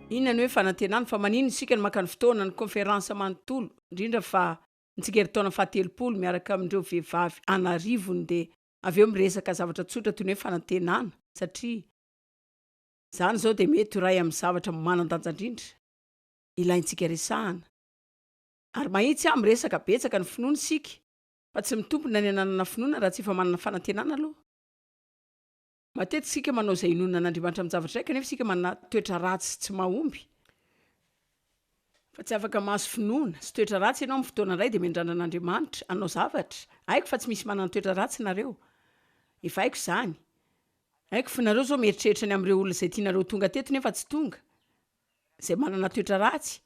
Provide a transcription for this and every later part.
Inona ny hoe fanantenana? Fa maninona isika no maka ny fotoana, ny konferansa manontolo, indrindra fa ny tsingerin-taona fahatelopolo miaraka amin'ireo vehivavy an'arivony dia avy eo miresaka zavatra tsotra toy ny hoe fanantenana? Satria izany izao dia mety ho iray amin'ny zavatra manan-danja indrindra ilaintsika resahana. Ary mahitsy aho miresaka betsaka ny finoana isika, fa tsy mitombina ny hananana finoana raha tsy efa manana fanantenana aloha. Matetika isika manao izay inoana an'Andriamanitra amin-javatra iray kanefa isika manana toetra ratsy sy tsy mahomby. Fa tsy afaka mahazo finoana sy toetra ratsy ianao amin'ny fotoana iray dia miandrandra an'Andriamanitra hanao zavatra. Haiko fa tsy misy manana toetra ratsy nareo. Efa haiko izany. Haiko fa nareo izao mieritreritra ny amin'ireo olona izay tianareo ho tonga teto nefa tsy tonga, izay manana toetra ratsy,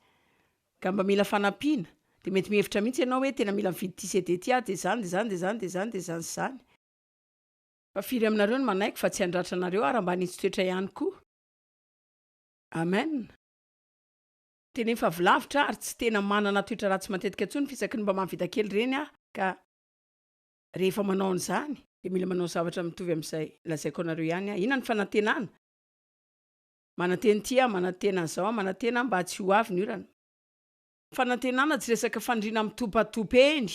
ka mba mila fanampiana. Dia mety mihevitra mihitsy ianao hoe tena mila mividy ity CD ity aho dia izany dia izany dia izany dia izany dia izany sy izany. Fa firy aminareo no manaiky fa tsy handratra anareo aho raha mba hanitsy toetra ihany koa? Amen. Tena efa avy lavitra aho ary tsy tena manana toetra ratsy matetika intsony f'isaky ny mba mahavita kely ireny aho ka rehefa manao an'izany dia mila manao zavatra mitovy amin'izay lazaiko anareo ihany aho. Inona ny fanantenana? Manantena ity aho, manantena an'izao aho, manantena aho mba tsy ho avy ny orana. Fanantenana tsy resaka faniriana mitopatopy eny.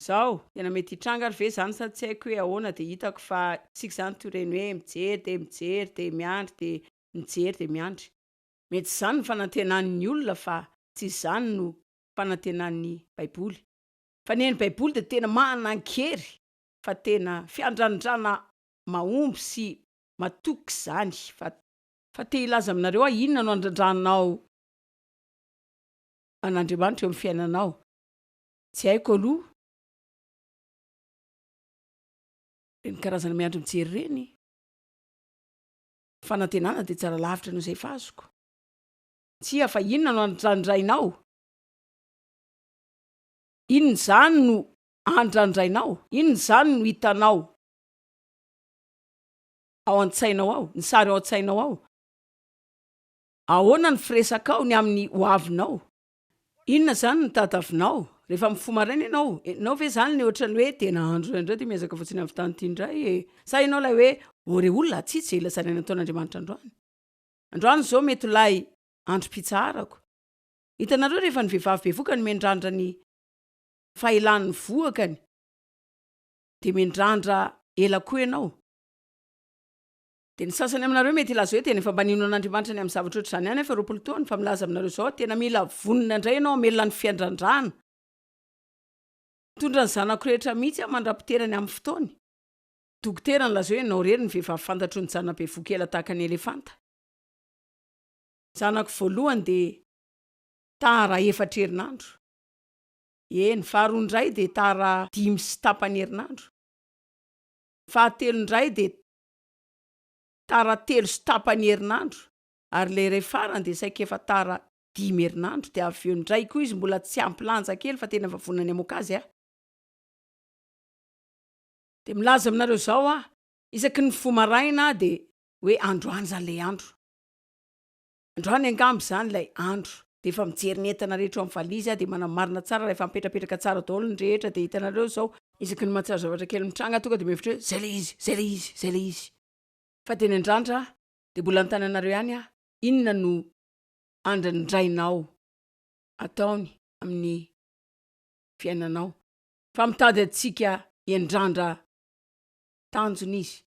Zao, tena mety hitranga ary ve zany sa tsy haiko hoe ahoana de hitako fa isika zany toy ireny hoe mijery de mijery de miandry de mijery de miandry. Mety izany ny fanantenan'ny olona fa tsy izany no fanantenan'ny baiboly. Fa ny an'ny baiboly dia tena manan-kery fa tena fiandrandrana mahomby sy matoky izany fa. Fa te hilaza aminareo aho inona no andrandranao an'Andriamanitra eo amin'ny fiainanao. Tsy haiko aloha. Ireny karazana miandry mijery ireny. Fanantenana dia tsara lavitra noho izay efa azoko. Tsia, fa inona no andrandrainao? Inona izany no andrandrainao? Inona izany no hitanao ao an-tsainao ao, ny sary ao an-tsainao ao? Ahoana ny firesakao ny amin'ny hoavinao? Inona izany no tadavinao rehefa mifoha maraina ianao? Ianao ve izany ilay ohatran'ny hoe tena andro iray indray dia miezaka fotsiny avy tany ity indray e? Sa ianao ilay hoe ô re olona tsia tsy ela zany nataon'Andriamanitra androany. Androany izao mety ho ilay androm-pitsaharako. Hitanareo rehefa ny vehivavy bevoka no miandrandra ny fahelan'ny vohokany dia miandrandra ela koa ianao. Dia ny sasany aminareo mety hilaza hoe tena efa mba nino an'Andriamanitra ny amin'ny zavatra ohatr'izany ihany aho efa 20 taona, fa milaza aminareo izao aho, tena mila vonona indray ianao hamelona ny fiandrandrana. Mitondra ny zanako rehetra mihitsy aho mandra-piterany amin'ny fotoany. Dokotera nilaza hoe ianao irery ny vehivavy fantatro nijanona bevohoka ela tahaka ny elefanta. Zanako voalohany dia tara efatra herinandro. Eny, faharoa indray dia tara dimy sy tapany herinandro. Fahatelo indray dia tara telo sy tapany herinandro ary ilay iray farany dia saika efa tara dimy herinandro dia avy eo indray koa izy mbola tsy ampy lanja kely fa tena efa vonona ny hamoaka azy aho. Dia milaza aminareo izao aho, isaky ny mifoha maraina aho dia hoe androany izany ilay andro. Androany angamba izany ilay andro. Dia efa mijery ny entana rehetra ao amin'ny valizy aho dia manamarina tsara raha efa mipetrapetraka tsara daholo ny rehetra dia hitanareo izao, isaky ny mahatsiaro zavatra kely mitranga aho tonga dia mihevitra hoe izay ilay izy, izay ilay izy, izay ilay izy. Fa dia niandrandra aho, dia mbola anontany anareo ihany aho, inona no andrandrainao ataony amin'ny fiainanao? Fa mitady antsika hiandrandra tanjona izy.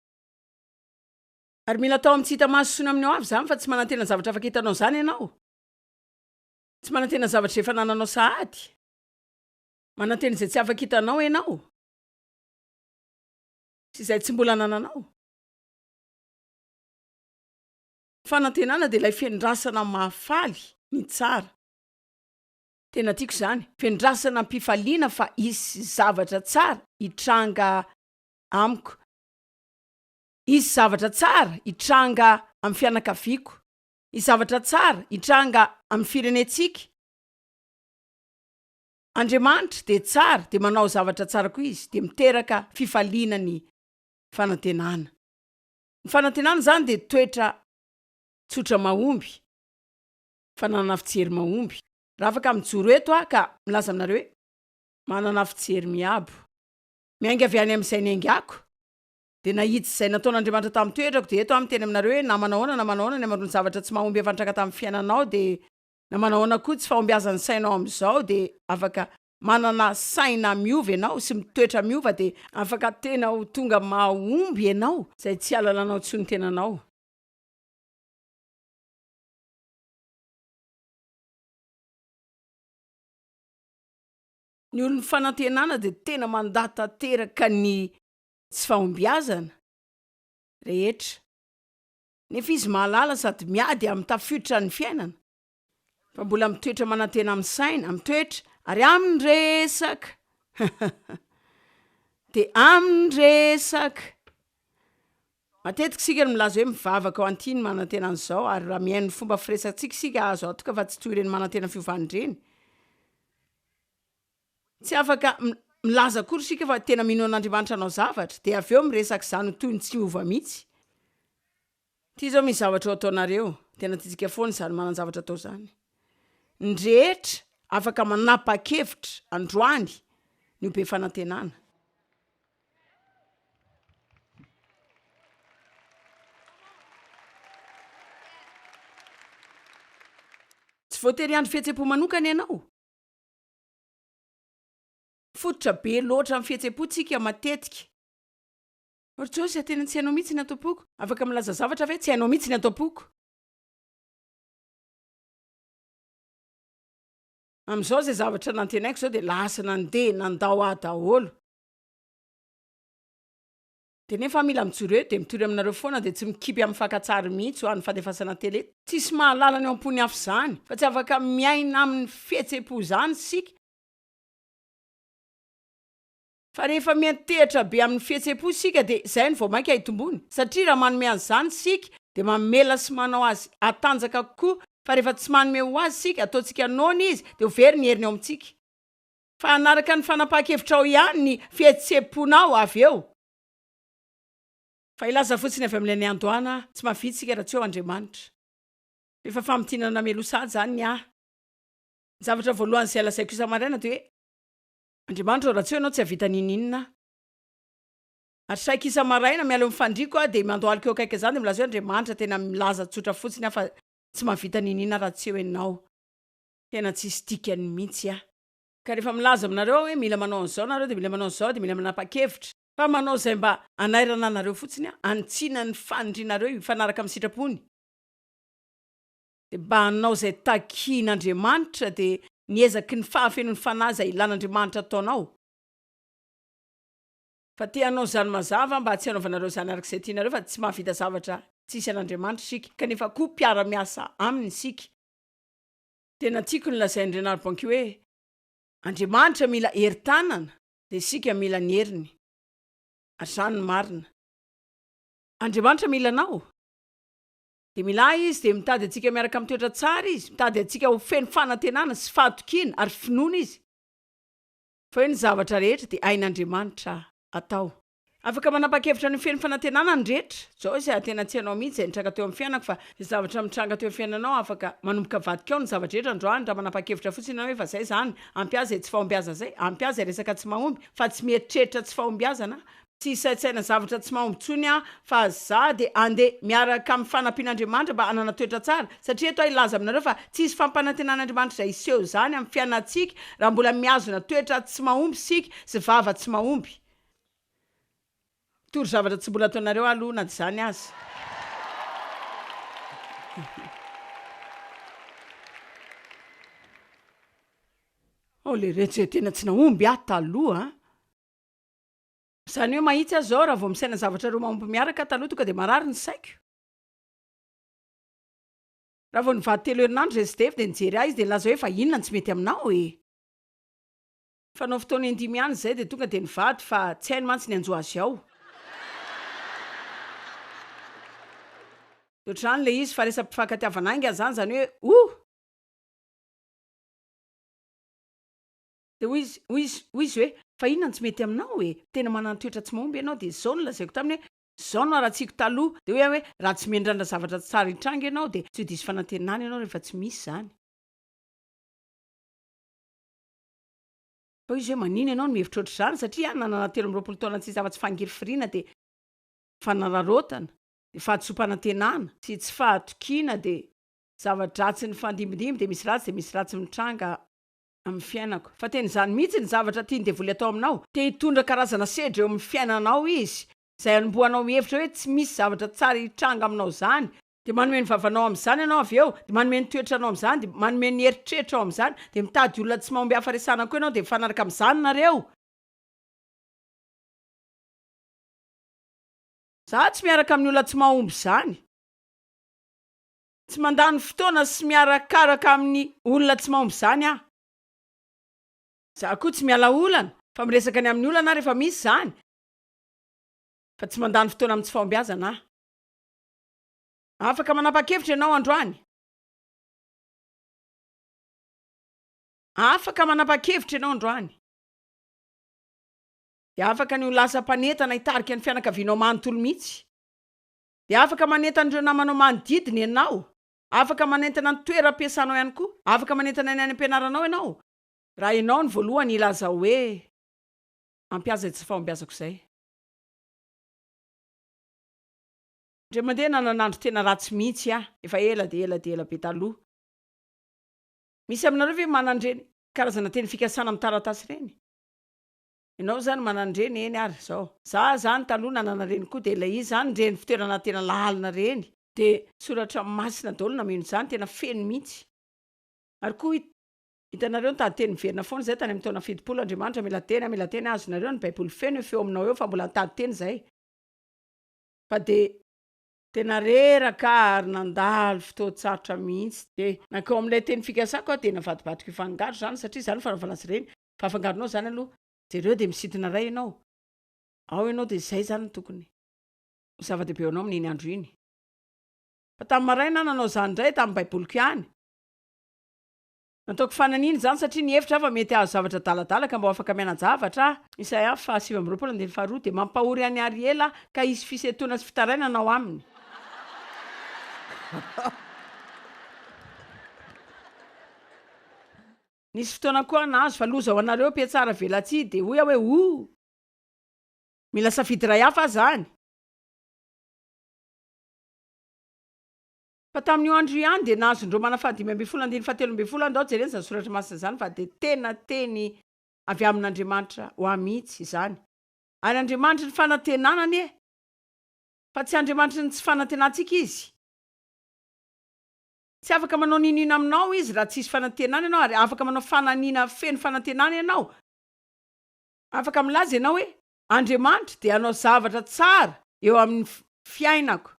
Ary mila atao amin'ny tsy hita maso sy ny amin'ny ho avy izany fa tsy manantena zavatra afaka hitanao izany ianao. Tsy manantena zavatra izay efa anananao sahady. Manantena izay tsy afaka hitanao ianao. Sy izay tsy mbola anananao. Fanantenana dia ilay fiandrasana mahafaly ny tsara. Tena tiako izany. Fiandrasana am-pifaliana fa hisy zavatra tsara hitranga amiko. Hisy zavatra tsara hitranga amin'ny fianakaviako. Hisy zavatra tsara hitranga amin'ny firenentsika. Andriamanitra dia tsara, dia manao zavatra tsara koa Izy, dia miteraka fifaliana ny fanantenana. Ny fanantenana izany dia toetra tsotra mahomby, fananana fijery mahomby. Raha afaka mijoro eto aho ka milaza aminareo hoe manana fijery miabo, miainga avy any amin'izay niaingako. Dia nahitsy izay nataon'Andriamanitra tamin'ny toetrako, dia eto aho miteny aminareo hoe na manahoana na manahoana ny hamaroan'ny zavatra tsy mahomby efa nitranga tamin'ny fiainanao, dia na manahoana koa tsy fahombiazan'ny sainao amin'izao, dia afaka manana saina miova ianao sy mitoetra miova, dia afaka tena ho tonga mahomby ianao, izay tsy hahalalanao intsony ny tenanao. Ny olon'ny fanantenana dia tena mandà tanteraka ny tsy fahombiazana rehetra. Nefa izy mahalala sady miady amin'ny tafiotra ny fiainana. Fa mbola mitoetra manantena amin'ny saina, amin'ny toetra ary amin'ny resaka. Dia amin'ny resaka. Matetika isika no milaza hoe mivavaka ho an'ity ny manantena an'izao ary raha mihaino ny fomba firesatsika isika azo antoka fa tsy toy ireny manantena fiovana ireny. Tsy afaka milaza akory isika fa tena mino an'Andriamanitra hanao zavatra, dia avy eo miresaka izany ho toy ny tsy miova mihitsy. Ity izao misy zavatra ho ataonareo, tena tiantsika foana izany manan-javatra atao izany. Ny rehetra afaka manapa-kevitra androany ny ho be fanantenana. Tsy voatery hiandry fihetseham-po manokana ianao. Mifototra be loatra amin'ny fihetseham-po tsika matetika. Ry Josia, tena tsy hainao mihitsy ny ato am-poko. Afaka milaza zavatra ve? Tsy hainao mihitsy ny ato am-poko. Amin'izao izay zavatra nantenaiko izao dia lasa nandeha nandao ahy daholo. Dia nefa mila mijoro eo dia mitory aminareo foana dia tsy mikipy amin'ny fakan-tsary mihitsy ho an'ny fandefasana tele. Tsisy mahalala ny ao am-pon'ny hafa izany fa tsy afaka miaina amin'ny fihetsem-po izany isika. Fa rehefa miantehitra be amin'ny fihetsem-po isika dia izay no vao mainka hitombony satria raha manome an'izany isika dia mamela sy manao azy hatanjaka kokoa fa rehefa tsy manome ho azy isika ataontsika noana izy dia ho very ny heriny ao amintsika. Fa hanaraka ny fanapahan-kevitrao ihany ny fihetsem-ponao avy eo. Fa hilaza fotsiny avy amin'ilay niandohana aho, tsy mahavita isika raha tsy eo Andriamanitra. Efa famintinana mialoha sahady izany ny ahy. Ny zavatra voalohany izay lazaiko isa-maraina dia hoe, Andriamanitra ô, raha tsy eo Ianao tsy hahavita n'inon'inona aho. Ary saika isa-maraina miala eo amin'ny fandriako aho dia mandohalika eo akaiky izany dia milaza hoe, Andriamanitra, tena milaza tsotra fotsiny aho fa tsy mahavita n'inon'inona raha tsy eo Ianao. Tena tsisy dikany mihitsy aho. Ka rehefa milaza aminareo aho hoe mila manao an'izao nareo dia mila manao an'izao dia mila manapa-kevitra. Fa manao izay mba hanairana anareo fotsiny aho, hanitsiana ny fanirianareo hifanaraka amin'ny sitrapony. Dia mba hanao izay takian'Andriamanitra dia ny ezaky ny fahafenoan'ny Fanahy izay ilan'Andriamanitra ataonao. Fa te hanao izany mazava aho mba tsy hanaovanareo izany araka izay tianareo fa tsy mahavita zavatra tsisy an'Andriamanitra isika kanefa koa mpiara-miasa aminy isika. Tena tiako ny lazain'i Reinhard Bonnke hoe Andriamanitra mila herin-tanana dia isika mila ny heriny. Ary izany no marina. Andriamanitra mila anao. Dia mila ahy Izy, dia mitady antsika miaraka amin'ny toetra tsara Izy, mitady antsika ho feno fanantenana sy fahatokiana ary finoana Izy. Fa hoe ny zavatra rehetra dia hain'Andriamanitra atao. Afaka manapa-kevitra ny ho feno fanantenana ny rehetra. Zao izay tena tsy hainao mihitsy izay nitranga teo amin'ny fiainako fa izay zavatra mitranga teo amin'ny fiainanao afaka manomboka avadika ao ny zava-drehetra androany raha manapa-kevitra fotsiny ianao efa zay zany, ampy ahy izay tsy fahombiazana zay, ampy ahy izay resaka tsy mahomby fa tsy mieritreritra tsy fahombiazana aho, tsy hisaintsaina zavatra tsy mahomby intsony aho fa za dia andeha miaraka amin'ny fanampian'Andriamanitra mba hanana toetra tsara satria eto aho hilaza aminareo fa tsy hisy fampanantenan'Andriamanitra izay hiseho izany amin'ny fiainantsika raha mbola mihazona toetra tsy mahomby isika sy vava tsy mahomby. Mitory zavatra tsy mbola ataonareo aho aloha na dia izany aza. Oh leretsy e, tena tsy nahomby aho taloha an! Izany hoe mahitsy aho izao raha vao misaina zavatra roa mahomby miaraka aho taloha tonga dia marary ny saiko. Raha vao nivady telo herinandro izahay sy Dave dia nijery ahy izy dia nilaza hoe fa inona no tsy mety aminao e? Fanao fotoana indimy ihany izay dia tonga dia nivady fa tsy hainy mantsy ny hanjo azy ao. Dia ohatr'izany ilay izy fa resa-pifankatiavana haingana izany, izany hoe oh! Dia hoy izy, hoy izy, hoy izy hoe, fa inona no tsy mety aminao e? Tena manana toetra tsy mahomby ianao. Dia izao no lazaiko taminy hoe, izao no haratsiako taloha. Dia hoy aho hoe, raha tsy miandrandra zavatra tsara hitranga ianao dia tsy ho diso fanantenana ianao rehefa tsy misy izany. Fa hoy izy hoe, Manino ianao no mihevitra ohatr'izany? Satria aho nanana 23 taona tsy nisy afa-tsy fangirifiriana dia. fanararaotana, dia fahadisoam-panantenana, sy tsy fahatokiana, dia zava-dratsy nifandimbindimby, dia misy ratsy dia misy ratsy mitranga amin'ny fiainako. Fa tena izany mihitsy ny zavatra tian'ny devoly atao aminao. Te hitondra karazana sedra eo amin'ny fiainanao izy, izay hanombohanao mihevitra hoe tsy misy zavatra tsara hitranga aminao izany, dia manome ny vavanao amin'izany ianao avy eo, dia manome ny toetranao amin'izany, dia manome ny eritreritrao amin'izany, dia mitady olona tsy mahomby hafa resahana koa ianao, dia mifanaraka amin'izany nareo. Za tsy miaraka amin'ny olona tsy mahomby izany. Tsy mandany fotoana sy miarakaraka amin'ny olona tsy mahomby izany aho. Za koa tsy miala olana fa miresaka ny amin'ny olana aho rehefa misy izany fa tsy mandany fotoana amin'ny tsy fahombiazana aho. Afaka manapa-kevitra ianao androany. Afaka manapa-kevitra ianao androany. Dia afaka ny ho lasa mpanentana hitarika ny fianakavianao manontolo mihitsy. Dia afaka manentana ireo namanao manodidina ianao. Afaka manentana ny toeram-piasanao ihany koa. Afaka manentana ny any am-pianaranao ianao. Raha ianao no voalohany hilaza hoe, Ampy ahy izay tsy fahombiazako izay. Indray mandeha nanana andro tena ratsy mihitsy aho, efa ela dia ela dia ela be taloha. Misy aminareo ve manana ireny karazana teny fikasana amin'ny taratasy ireny? Ianao zany manana ireny, eny ary zao. Za zany taloha nanana ireny koa dia ilay izy zany ireny fitoerana tena lalina ireny. Dia soratra masina daholo nameno izany, tena feno mihitsy. Ary koa hitanareo nitady teny miverina foana izay tany amin'ny taona 70, Andriamanitra mila teny, mila teny, azonareo ny baiboly feno io feo aminao eo fa mbola nitady teny izay. Fa dia tena reraka aho ary nandalo fotoan-tsarotra mihitsy. Dia nankao amin'ilay teny fikasako aho dia navadibadiko hifangaro izany satria izany fanaovana azy ireny. Fa afangaronao izany aloha. Jereo dia misintona iray ianao. Ao ianao dia izay izany no tokony ho zava-dehibe ho anao amin'iny andro iny. Fa tamin'ny maraina aho nanao izany indray tamin'ny baiboliko ihany. Nataoko fananina izany satria nihevitra aho fa mety hahazo zavatra adaladala ka mba ho afaka miana-javatra aho. Isaia faha 29 andininy faharoa dia mampahory an'i Ariela ka hisy fisentoana sy fitarainana ao aminy. Nisy fotoana koa aho nahazo fa loza ho anareo mpiatsara velatsihy dia hoy aho hoe oh! Mila safidy iray hafa aho izany. Fa tamin'io andro io ihany dia nahazo ny Romana faha 15 andininy faha 13 aho, ndao jerena izany soratra masina izany fa dia tena teny avy amin'Andriamanitra ho ahy mihitsy izany. Ary Andriamanitry ny fanantenana anie fa tsy Andriamanitry ny tsy fanantenantsika Izy. Tsy afaka manao n'inon'inona aminao Izy raha tsisy fanantenana ianao ary afaka manao fananiana feno fanantenana ianao. Afaka milaza ianao hoe, Andriamanitra dia hanao zavatra tsara eo amin'ny fiainako.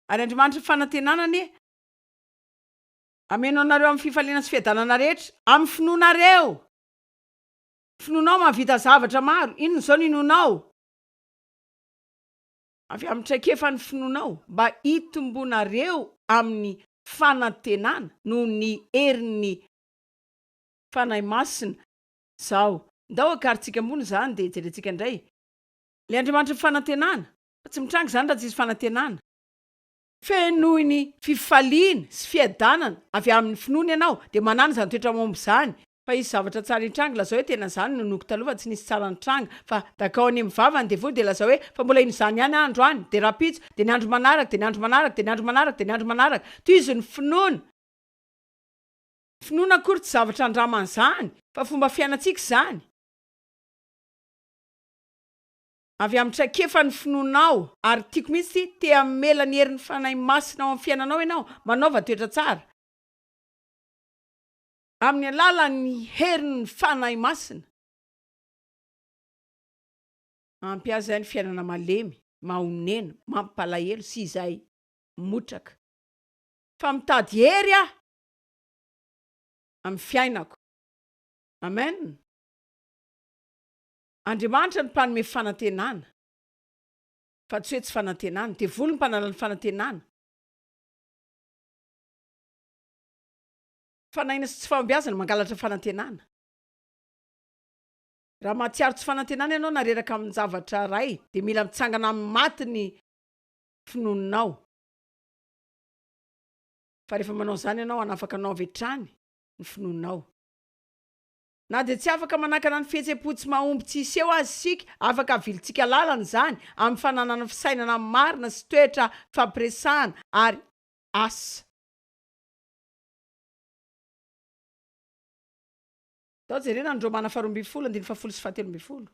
Ary Andriamanitry ny fanantenana anie hameno anareo amin'ny fifaliana sy fiadanana rehetra amin'ny finoanareo. Finoanao mahavita zavatra maro. Inona izao no inoanao? Avy amin'ny traikefan'ny finoanao mba hitombonareo amin'ny fanantenana noho ny herin'ny Fanahy Masina. Izao. Ndao akarintsika ambony izany dia jerentsika indray. Ilay Andriamanitry ny fanantenana. Fa tsy mitranga izany raha tsisy fanantenana. Fenoy ny fifaliana sy fiadanana avy amin'ny finoana ianao, dia manàna izany toetra mahomby izany. Fa hisy zavatra tsara hitranga, lazao hoe tena izany no ninoako taloha fa tsy nisy tsara nitranga, fa dakao any amin'ny vava ny devoly dia lazao hoe fa mbola hino izany ihany aho androany, dia rahampitso, dia ny andro manaraka, dia ny andro manaraka, dia ny andro manaraka, dia ny andro manaraka. Tohizo ny finoana. Finoana akory tsy zavatra andramana izany, fa fomba fiainantsika izany. Avy amin'ny traikefan'ny finoanao, ary tiako mihitsy ity, te hamela ny herin'ny Fanahy Masina ao amin'ny fiainanao ianao, manaova toetra tsara. Amin'ny alalan'ny herin'ny Fanahy Masina. Ampy ahy izay ny fiainana malemy, mahonena, mampalahelo sy izay motraka. Fa mitady hery aho amin'ny fiainako. Amen. Andriamanitra no mpanome fanantenana, fa tsy hoe tsy fanantenana. Devoly no mpanala ny fanantenana. Fanahiana sy tsy fahombiazana mangalatra fanantenana. Raha mahatsiaro tsy fanantenana ianao na reraka amin-javatra iray, dia mila mitsangana amin'ny maty ny finoanao. Fa rehefa manao izany ianao, hanafaka anao avy hatrany ny finoanao. Na dia tsy afaka manakana ny fihetseham-po tsy mahomby tsy hiseho aza isika, afaka avilintsika lalana izany amin'ny fananana fisainana marina sy toetra fampiresahana ary asa. Ndao jerena ny Romana faharoa ambin'ny folo andininy fahafolo sy fahatelo ambin'ny folo.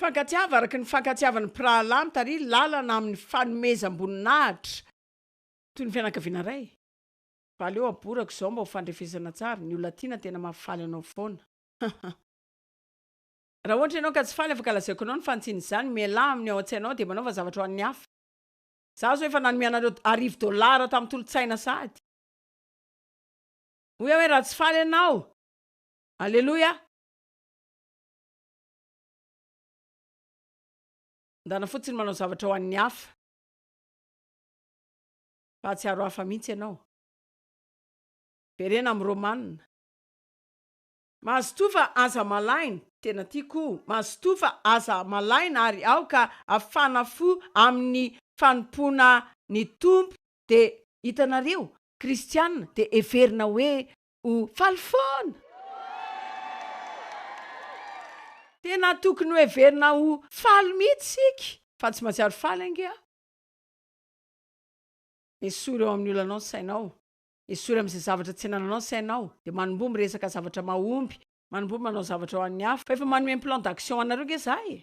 Mifankatiava araka ny fifankatiavan'ny mpirahalahy mitariha lalana amin'ny fanomezam-boninahitra toy ny fianakaviana iray. Fa aleo aborako izao mba ho fandrefesana tsara, ny olona tiana tena mahafaly anao foana. Raha ohatra ianao ka tsy faly afaka lazaiko anao ny fanitsiana izany, mialà amin'ny ao an-tsainao dia manaova zavatra ho an'ny hafa. Za zao efa nanome anareo arivo dollars tamin'ny tolo-tsaina sahady. Hoy aho hoe raha tsy faly ianao, Aleloia! Ndana fotsiny manao zavatra ho an'ny hafa. Fa hahatsiaro hafa mihitsy ianao. Verena amin'ny Romana. Mazotoa fa aza malaina. Tena tiako io. Mazotoa fa aza malaina ary aoka hafana fo amin'ny fanompoana ny Tompo. Dia hitanareo, kristiana dia heverina hoe ho faly foana. Tena tokony ho heverina ho faly mihitsy isika. Fa tsy mahatsiaro faly ange aho. Esory ao amin'ny olanao ny sainao. Esory amin'izay zavatra tsy anananao ny sainao. Dia manomboha miresaka zavatra mahomby. Manomboha manao zavatra ho an'ny hafa. Fa efa manome ny plan d'action anareo nge za e!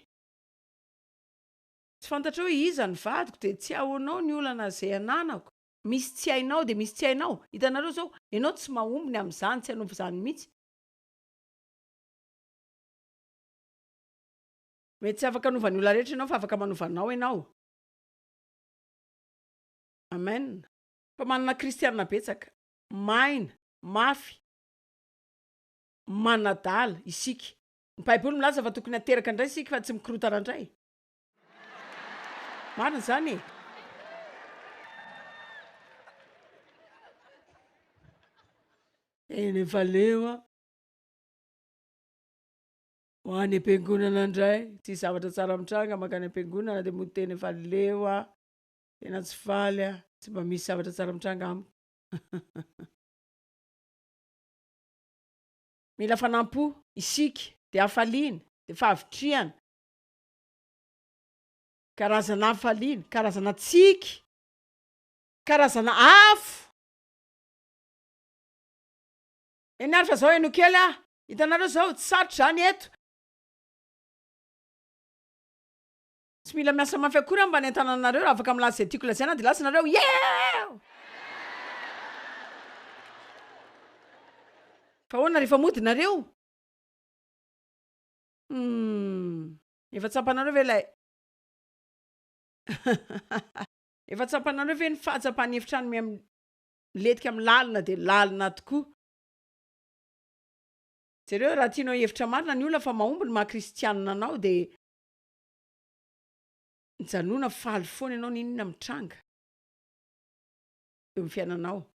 Tsy fantatrao hoe iza ny vadiko dia tsy ahoanao ny olana izay ananako. Misy tsy hainao dia misy tsy hainao. Hitanareo izao, ianao tsy mahomby ny amin'izany, tsy hanova izany mihitsy. Mety tsy afaka hanova ny olona rehetra ianao fa afaka manova anao ianao. Amen. Fa manana kristianina betsaka, maina, mafy, manadala isika. Ny baiboly milaza fa tokony hateraka indray isika fa tsy mikorotana indray. Marina izany e! Tena efa leo aho. Ho any am-piangonana indray, tsisy zavatra tsara mitranga mankany am-piangonana dia mody tena efa leo aho, tena tsy faly aho, tsy mba misy zavatra tsara mitranga amiko. Mila fanampo isika, dia hafaliana, dia fahavitrihana. Karazana hafaliana, karazana tsiky, karazana afo. Eny ary fa zao henoy kely ah! Hitanareo zao, tsy sarotra izany eto. Tsy mila miasa mafy akory aho mba hanentana anareo, raha afaka milaza izay tiako lazaina dia lasa nareo, Yeew! Fa ahoana rehefa mody nareo? Humm. Efa tsapanareo ve ilay Efa tsapanareo ve ny fahatsapan'ny efitrano miha milentika amin'ny lalina dia lalina tokoa? Jereo, raha tianao hihevitra marina ny olona fa mahomby ny maha kristianina anao dia mijanona faly foana ianao n'inon'inona mitranga eo amin'ny fiainanao.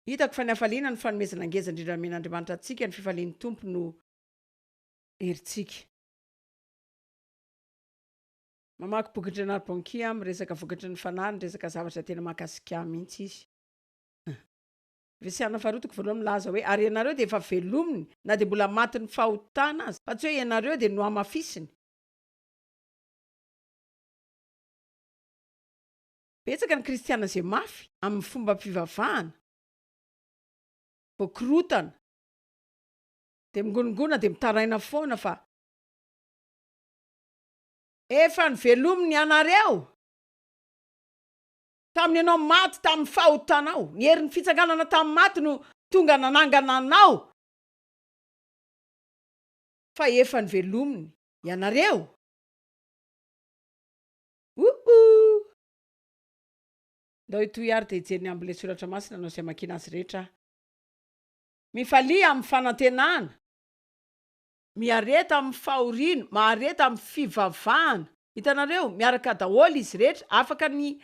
Hitako fa ny hafaliana no fanomezana ngeza indrindra nomen'Andriamanitra antsika, ny fifalian'ny Tompo no herintsika. Mamaky bokin-dry Renard Bonnke aho miresaka vokatry ny fanahy, niresaka zavatra tena mahakasika ahy mihitsy izy. Efesiana faharoa toko voalohany milaza hoe, Ary ianareo dia efa velominy na dia mbola matin'ny fahotana aza, fa tsy hoe ianareo dia nohamafisiny. Betsaka ny kristiana izay mafy amin'ny fombam-pivavahana, voakorotana, dia mingonongona dia mitaraina foana fa efa novelominy ianareo tamin'ny ianao maty tamin'ny fahotanao, ny herin'ny fitsanganana tamin'ny maty no tonga nanangana anao fa efa novelominy ianareo. Ouh! Ndao hitohy ary dia hijery ny ambin'ilay soratra masina anao izay amakiana azy rehetra aho. Mifalia amin'ny fanantenana. Miareta amin'ny fahoriana, mahareta amin'ny fivavahana. Hitanareo, miaraka daholo izy rehetra, afaka ny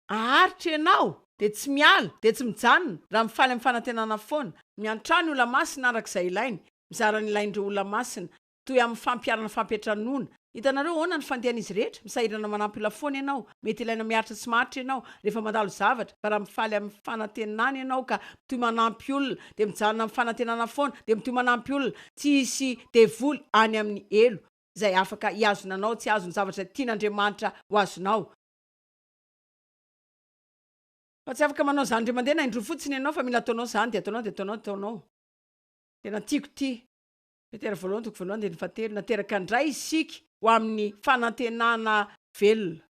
haharitra ianao, dia tsy miala, dia tsy mijanona, raha mifaly amin'ny fanantenana foana. Miantrano ny olona masina araka izay ilainy, mizara ny ilain'ireo olona masina, toy amin'ny fampiharana fampiantranoana. Hitanareo ahoana ny fandehan'izy rehetra? Misahirana manampy olona foana ianao. Mety ilaina miaritra sy maharitra ianao rehefa mandalo zavatra, fa raha mifaly amin'ny fanantenana ianao ka mitohy manampy olona, dia mijanona amin'ny fanantenana foana, dia mitohy manampy olona, tsy hisy devoly any amin'ny helo izay afaka hihazona anao tsy hahazo ny zavatra tian'Andriamanitra ho azonao. Fa tsy afaka manao izany indray mandeha na indroa fotsiny ianao fa mila ataonao izany, dia ataonao, dia ataonao, dia ataonao. Tena tiako ity. Petera voalohany toko voalohany andininy fahatelo, Nateraka indray isika ho amin'ny fanantenana velona.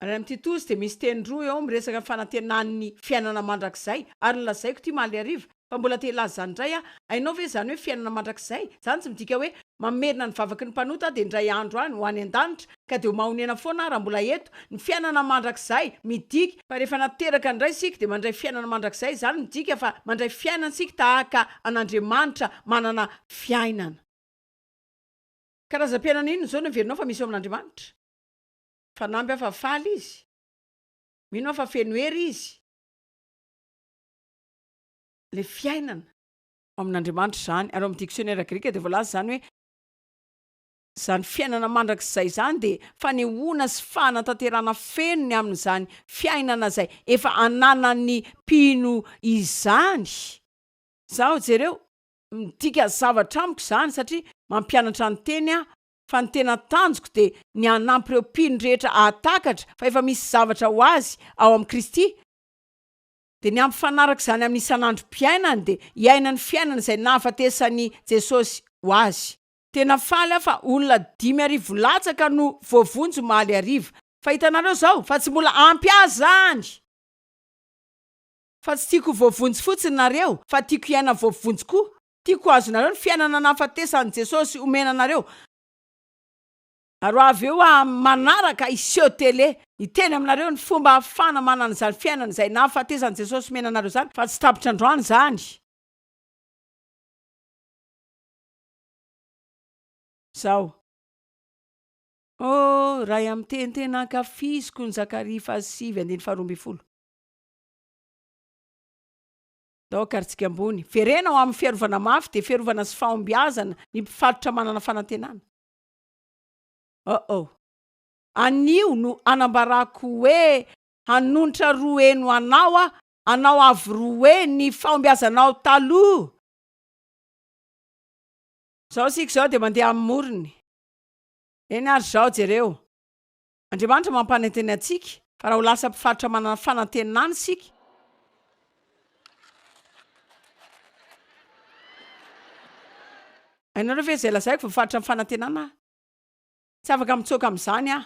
Ary any amin'ny Titosy dia misy teny roa eo miresaka ny fanantenan'ny fiainana mandrakizay. Ary nolazaiko ity omaly hariva, fa mbola te hilaza izany indray aho. Hainao ve izany hoe fiainana mandrakizay? Izany tsy midika hoe mamerina ny vavaky ny mpanota aho dia indray andro any ho any an-danitra, ka dia ho mahonena foana aho raha mbola eto. Ny fiainana mandrakizay, midika fa rehefa nateraka indray isika dia mandray fiainana mandrakizay, izany midika fa mandray fiainana isika tahaka an'Andriamanitra manana fiainana. Karazam-piainana inona izao no heverinao fa misy eo amin'Andriamanitra? Fanamby aho fa faly izy. Mino aho fa feno hery izy. Ilay fiainana. Ao amin'Andriamanitra izany. Ary ao amin'ny diksionera grika dia voalaza izany hoe izany fiainana mandrakizay izany dia fanehoana sy fanatanterahana feno ny amin'izany fiainana izay efa ananan'ny mpino izany. Izaho, jereo, midika zavatra amiko izany satria mampianatra ny teny aho fa ny tena tanjoko dia ny hanampy ireo mpino rehetra hahatakatra fa efa misy zavatra ho azy ao amin'i Kristy, dia ny hampifanaraka izany amin'ny isan'androm-piainany dia hiaina ny fiainana izay nahafatesan'i Jesosy ho azy. Tena faly aho fa olona 5000 latsaka no voavonjy omaly hariva. Fa hitanareo izao fa tsy mbola ampy ahy izany! Fa tsy tiako ho voavonjy fotsiny nareo fa tiako hiaina voavonjy koa. Tiako ho azonareo ny fiainana nahafatesan'i Jesosy omena anareo. Ary ho avy eo aho amin'ny manaraka hiseho tele, hiteny aminareo ny fomba ahafahana manana izany fiainana izay nahafatesan'i Jesosy omena anareo izany, fa tsy tapitra androany izany. Izao. Oh, Ray amin'ny teny tena ankafiziko ny Zakaria fahasivy andininy faharoa ambin'ny folo. Ndao akarintsika ambony. Verena ho amin'ny fiarovana mafy dia fiarovana sy fahombiazana ny mpifatotra manana fanantenana. Oh oh. Anio no anambarako hoe hanonitra roa heno anao aho, anao avo roa heny ny fahombiazanao taloha. Izao isika izao dia mandeha amin'ny morony. Eny ary izao, jereo. Andriamanitra mampanantena antsika fa raha ho lasa mpifaritra manana fanantenana isika, Hainareo ve izay lazaiko? Voafaritra amin'ny fanantenana aho. Tsy afaka mitsoaka amin'izany aho.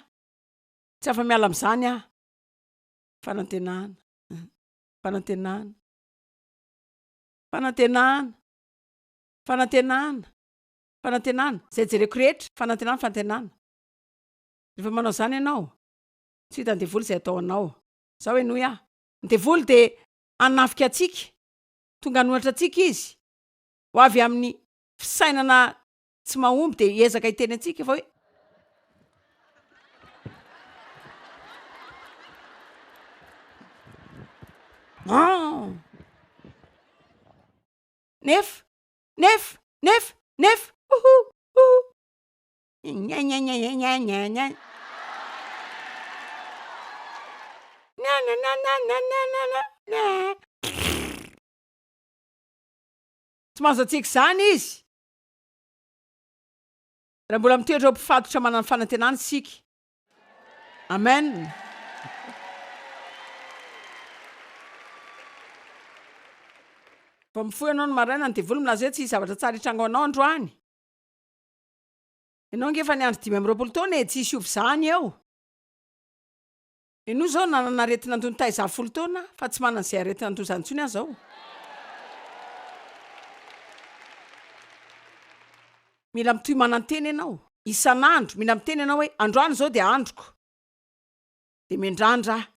Tsy afa-miala amin'izany aho. Fanantenana. Fanantenana. Fanantenana. Fanantenana. Fanantenana. Izay jereko rehetra. Fanantenana, fanantenana. Rehefa manao izany ianao, tsy ho hitan'ny devoly izay atao anao. Izao henoy aho. Ny devoly dia hanafika antsika. Tonga hanohatra antsika izy. Ho avy amin'ny fisainana tsy mahomby dia hiezaka hiteny antsika fa hoe. Non! Nefa, nefa, nefa, nefa, ouhou, ouhou. Nyanyanyanyanyanyan. Nyananananananana. Tsy mahazo antsika izany izy. Raha mbola mitoetra ho mpifatotra manana fanantenana isika. Amen. Vao mifoha ianao ny maraina, ny devoly milaza hoe tsy hisy zavatra tsara hitranga ho anao androany. Ianao ange efa niandry 25 taona e, tsy hisy hiova izany eo. Ianao izao nanana aretin'andoha nitaiza ahy folo taona aho, fa tsy manana izay aretin'andoha izany intsony aho izao. Mila mitohy manantena ianao, isan'andro, mila miteny ianao hoe androany izao dia androko, dia miandrandra aho.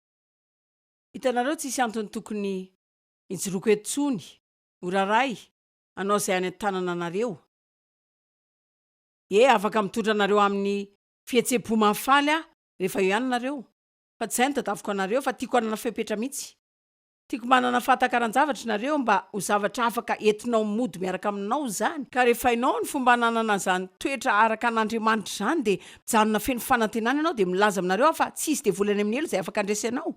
Hitanareo, tsisy antony tokony hijoroako eto intsony, ho raray, hanao izay any an-tanana anareo. Ie, afaka mitondra anareo amin'ny fihetseham-po mahafaly aho rehefa eo ihany nareo. Fa tsy izay no tadiaviko anareo, fa tiako hanana fepetra mihitsy. Tiako manana fahatakaran-javatra nareo mba ho zavatra afaka entinao mody miaraka aminao izany. Ka rehefa hainao ny fomba hananana izany toetra araka an'Andriamanitra izany dia mijanona feno fanantenana ianao dia milaza aminareo aho fa tsy hisy devoly any amin'ny helo izay afaka handresy anao.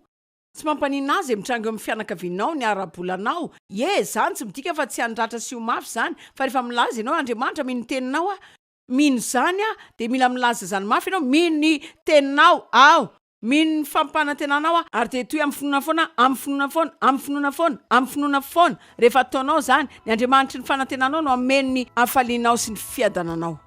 Tsy mampaninona ahy izay mitranga eo amin'ny fianakavianao, ny ara-bolanao. Ie, izany tsy midika fa tsy handratra sy ho mafy izany, fa rehefa milaza ianao hoe Andriamanitra mino ny teninao aho, mino izany aho, dia mila milaza izany mafy ianao, mino ny teninao aho. Mino ny fampanantenanao aho, ary dia hitohy amin'ny finoana foana aho, amin'ny finoana foana, amin'ny finoana foana, amin'ny finoana foana. Rehefa ataonao izany, ny Andriamanitry ny fanantenanao no hameno ny hafalianao sy ny fiadananao.